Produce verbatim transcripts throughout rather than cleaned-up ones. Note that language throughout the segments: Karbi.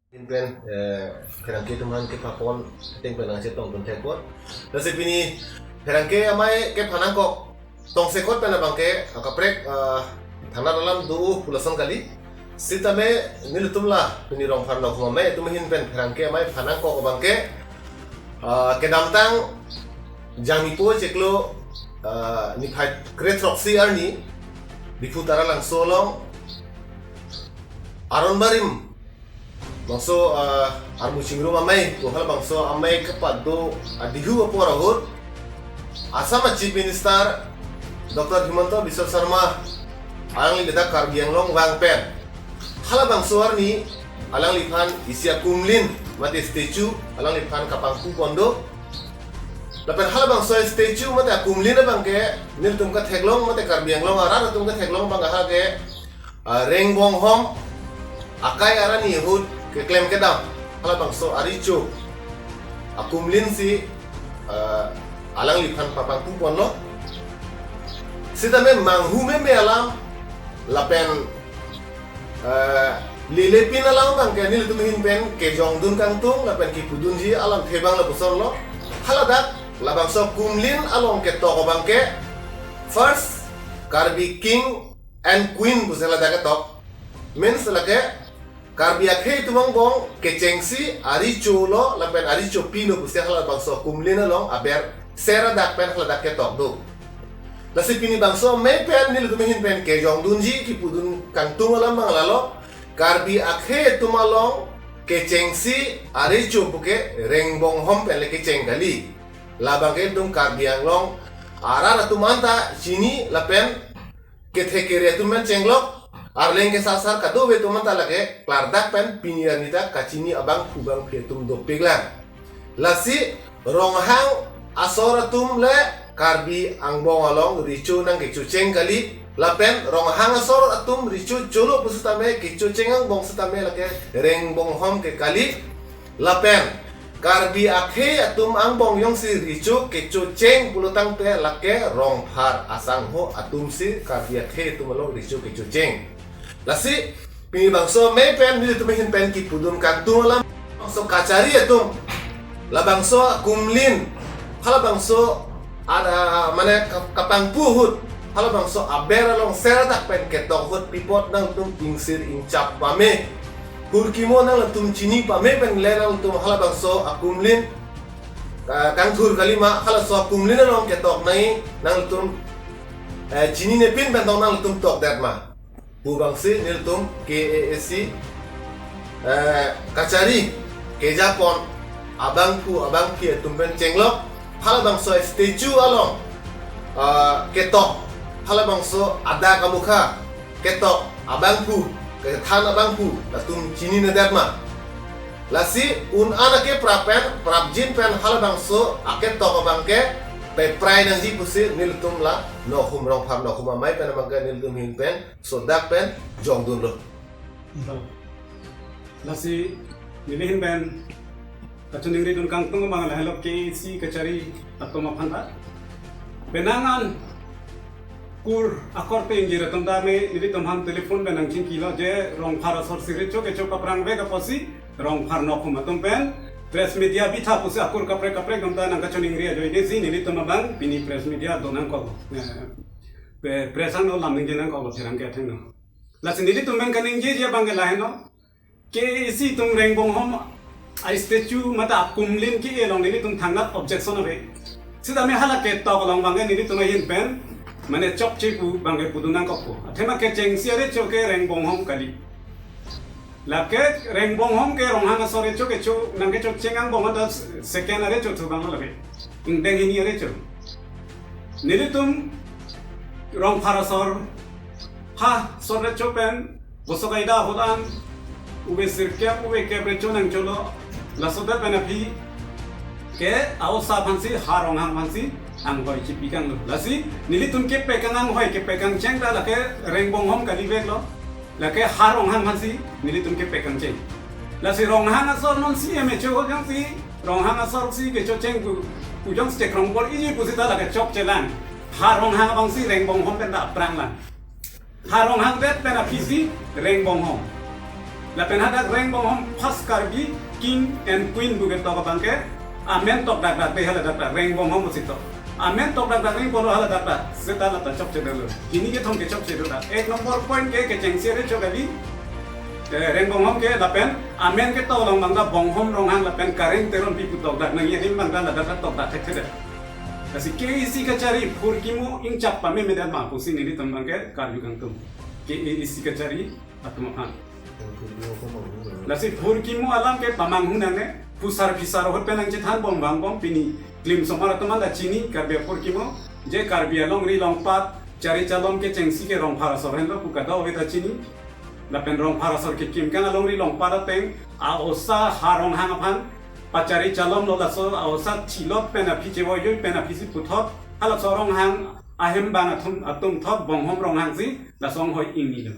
Pen, eh, pherangke atum aphan kepapon ateng pen nangchetongdun thekpo. Lasi pini pherangke amei kephan nangkok tongsekot pen abangke akaprek, ah, thangnat alam do pu lason kali. Sitame nelitum la pini Rongphar Nokhum Amei atum ahin pen pherangke amei phan nangkok abangke, ah, kedamtang Jangmipo chiklo, ah, niphai kre-throksi arni Diphu Taralangso along Aron Barim bangso, ah, armu chingrum amei, hala bangso amei kepado adihu apor ahut Assam a Chief Minister Doctor Himanta Biswa Sarma alangli ladak Karbi Anglong vang pen, hala bangso arni alangliphan isi akumlin mate statue alangliphan kapangpu pon do. Lapen hala bangso statue mate akumlin abangke nelitum katheklong mate Karbi Anglong arat atum katheklong abang ha ke, ah, Rengbonghom akai arni ahut keklem kedam hala bangso arecho akumlin si, ah, alangliphan papangpu ponlo. Sitame manghu meme alam lapen, eh, lelepin alam abangke nelitum ahin pen kejongdun kangtung lapen kipudunji alamthe abang lapuson lo. Haladak labangso akumlin along ketok abangke first Karbi King and Queen pusi ladak ketok. Means lake Karbi akhei atum angbong kechengsi arecho lo lapen arecho pilo pusi hala bangso akumlin along aber ser adak pen haladak ketok do. Lasi pini bangso amei pen nelitum ahin pen kejongdunji kipudun kangtung alam abang lalo, Karbi akhei atum along kechengsi arecho puke Rengbonghom pen le kecheng kali. Labangke ilitum Karbi Anglong arat atum anta chini lapen kethe kere atum pen chenglok, arleng kesasar kadokave atum anta lake klardak pen pini arni ta kachini abangphu bangphi atum dopiklang. Lasi Ronghang asor atum le Karbi angbong along recho nangkechocheng kali, lapen Ronghang asor atum recho cholo pusitame kechocheng angbong sitame lake Rengbonghom ke kali, lapen Karbi akhei atum angbong jongsi recho kechocheng pulotangte lake Rongphar asangho atumsi Karbi akhei atum along recho kechocheng. Lasi pini bangso amei pen nelitum ahin pen kipudun kangtung alam bangso kachari atum labangso akumlin hala bangso ada mane ka- kapangpu ahut hala bangso aber along ser adak pen ketok ahut pi apot nangtum ingsir ingchap pame, hurkimo nangtum chini pame pen le nangtum hala bangso akumlin, ah, kangthur kalima, halaso akumlin along ketok nai nangtum, eh, chininepin pen tong nangtum tokdet ma pu abangsi nelitum K A A C, eh, kachari kejapon abangphu abangphi atum pen chenglok, hala bangso statue along, ah, ketok, hala bangso adak amukha ketok abangphu, kethan abangphu latum chininedet ma. Lasi un-an ake prap pen prapjin pen hala bangso aketok abangke peprai nangji pusi nelitum la Nokhum Rongphar Nokhum Amei pen abangke nelitum ahin pen sodak pen jongdunlo. Lasi neli ahin pen kachiningridun kangtung abang lahelo K A A C kachari atum aphan ta. Penang an kur akorte ingjir atum ta me nelitum aphan telephone pen nangchingkilo je Rongphar asor si recho kecho kaprang vek apotsi Rongphar Nokhum atum pen press media bitha pusi akur kaprek kaprek atum ta nangkachiningri ajoine si nelitum abang pini press media do nangkok. Eh, pe- press angno lam ningje nangkok lo pherangke athengno. Lasi nelitum pen kaningjeji abangke lahenlo. K A A C atum Rengbonghom a statue mate akumlin ke-e along nelitum thangnat objection ave. Sitame hala ketok along abangke nelitum ahin pen mane chokche pu abangke pudun nangkokpo. Athema kechengsi arecho ke Rengbonghom kali. Lake Rengbonghom ke Ronghang asor recho kecho nangkechocheng angbong ta second arecho thu abang lake. Ingdeng hini arecho. Nelitum Rongphar asor ha asor recho pen Boso Kaida ahut an uve sirkep uve kep recho nangcholo, laso det pen aphi ke a-osa aphansi ha Ronghang aphansi anghoi chipi kanglo. Lasi nelitum kepekang anghoi kepekang cheng ta lake Rengbonghom kali veklo. Lake ha Ronghang aphansi nelitum kepekang cheng. Lasi Ronghang asor non C M H O jongsi Ronghang asor si kechocheng pu pu jongsi chekrong bor-iji pusita lake chokchelang. Ha Ronghang abangsi Rengbonghom pen ta aphrang lang. Ha Ronghang det pen aphisi Rengbonghom. Lapen hadak Rengbonghom first Karbi King and Queen pu ketok abang ke amen tokdakdak de, haladak ta Rengbonghom pusi tok. Amen tokdakdak ring polo haladak ta, seta la ta chokche dolo. Ini kethom ke chokche do ta. Ek number point ke kechengsi recho kali. Eh, Rengbonghom ke lapen amen ketok along abang ta Bonghom Ronghang lapen Kareng Teronpi pu tokdak nangji adim abang ta ladak ta tokdak thekthe det. Lasi K A A C kachari phurkimo ingchap pame medan ma pusi nelitum abang ke karju kangtung. K A A C kachari atum aphan. Lasi phurkimo alam ke pamanghu nangne, phusar phisar ahut pen nangchethan bom vangbom, pini klim somar atum anta chini Karbi aphurkimo, je Karbi alongri longpat chari chalom kechengsi ke Rongphar asor henlo pu kadokave ta chini. Lapen Rongphar asor kekim kang alongri longpat ateng a-osa ha Ronghang aphan pachari chalomlo, laso a-osa chilot pen aphi chevoijoi pen aphisi puthot, halaso Ronghang ahem bang atum, atum thot Bonghom Ronghangsi laso anghoi ingnilo.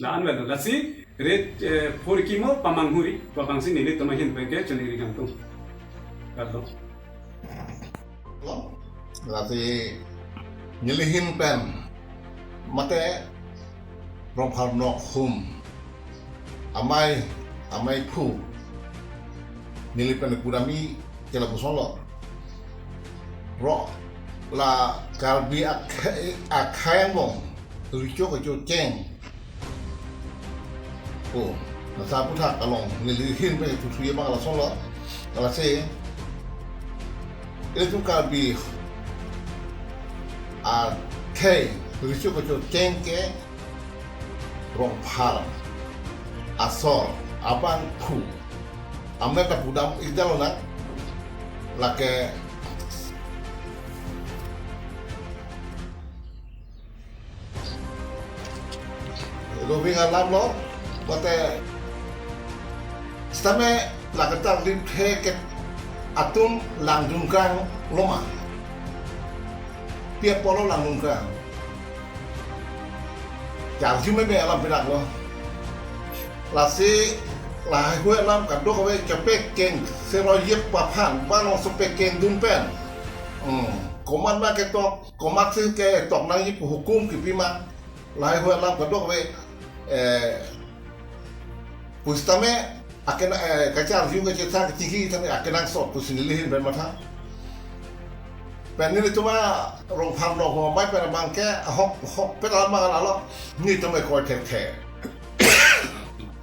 La-an avelo, lasi rit, eh, phurkimo pamanghu ri, pu abangsi nelitum ahin pen ke choningri kangtung. Kardom. Lasi neli ahin pen mate Rongphar Nokhum amei, ameiphu, neli pen pudamji ke lapuson lo. Ro, la Karbi akhei, akhei angbong recho kechocheng. Oh, lasi aphuthak along neli ahin pen tuthuji abang lason lo. Lasi ilitum Karbi akhei recho kechocheng ke Rongphar asor abangphu. Amen ta pudam-ik detlo nang. Lake roving alam lo, mate sitame lake ta limthe ke atum langdun krang lo ma. Pi apotlo langdun krang. Charju meme alam pidak lo. Lasi lahaihui alam kadokave chepekeng, seroi yep aphan, balong sopekeng dun pen. Hmm. Komat ma ketok, komatsi ketok nangji pu hukum kipi ma. Lahaihui alam kadokave, eh, pusitame aken, eh, kacharju kachethan kachingki than akenangsot pusi neli ahin pen matha. Pen nelitum a Rongphar Nokhum amei pen abang ke ahok, hok pen alam abang lalo, nelitum ekoi thekthe.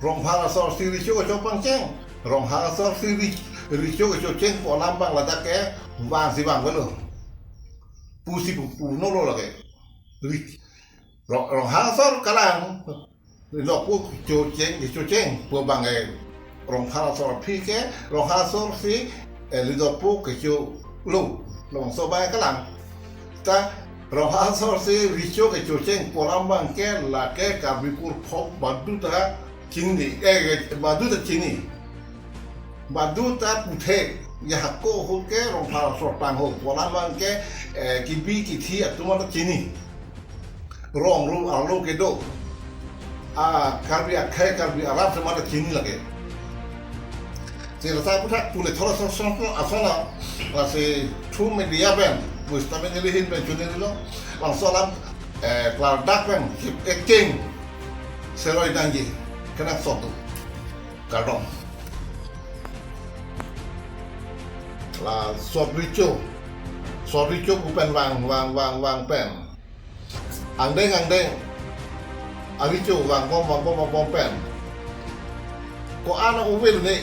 Rongphar asor si recho kecho pangcheng, Rongphar asor si ri-, recho kechocheng pu alam abang ladak ke vangsi vang avelo. Pusi pu, pu nolo lake. Ri-, Rong, Rongphar asor kalang. Lindokpo kechocheng, kechocheng pu abang ke Rongphar asor aphi ke, Rongphar asor si, eh, Lindokpo kecholo, labangso abang kalang. Ta Rongphar asor si recho kechocheng pu alam abang ke lake Karbi kurphok baduta chini, eh, baduta chini. Baduta puthe, ya hako ahut ke Rongphar asor tangho pu alam abang ke, eh, kebi kethe atum anta chini. Rong ru arlo kedo. A Karbi akhei Karbi arat semata chini lake. Si lasi aphuthak pule thora song song asona, lasi through media pen, pusitame neli ahin pen choningri lo, labangso alam, eh, klardak pen, keep acting, seroi nangji, kenangsot do. Kardom. La sot recho, sot recho pu pen vang, vang, vang, vang pen. Angdeng, angdeng. Arecho vangbom, vangbom, vangbom pen. Ko-an ave lo ne.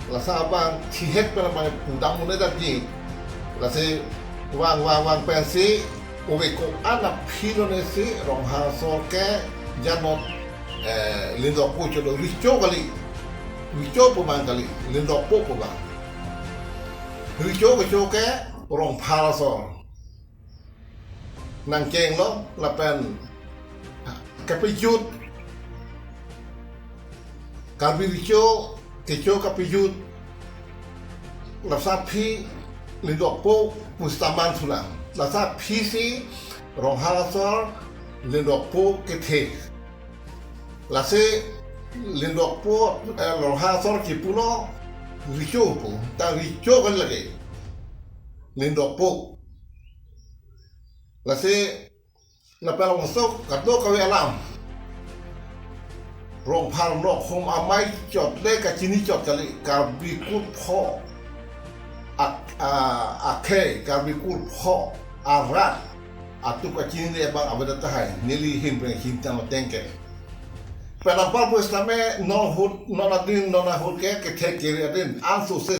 Lasi abang thihek pen abang pudam un-edetji. Lasi vang, vang, vang pensi ave ko-an aphi lo ne si Rongphar asor ke janot, eh, Lindokpo cholo recho kali. Recho pu abang kali, Lindokpo pu abang. Recho kecho ke Rongphar asor nangchenglo lapen kapejut, Karbi recho kecho kapejut, lasi aphi Lindokpo pusitame man sulang. Lasi aphi si Rongphar asor Lindokpo kethe. Lasi Lindokpo, eh, Rongphar asor chipulo recho pu, ta recho kali lake. Lindokpo. Lasi lapen labangso kadokave alam. Rongphar Block hum amei chot le kachini chot kali, Karbi kur pho ak-, a-, akhei, Karbi kur pho arat atum kachinine abang avedet tahai, neli ahin pen chinitang ateng ke. Pen anpar pu setame non ahut, non adin, non ahut ke, kethek kere adin, ansose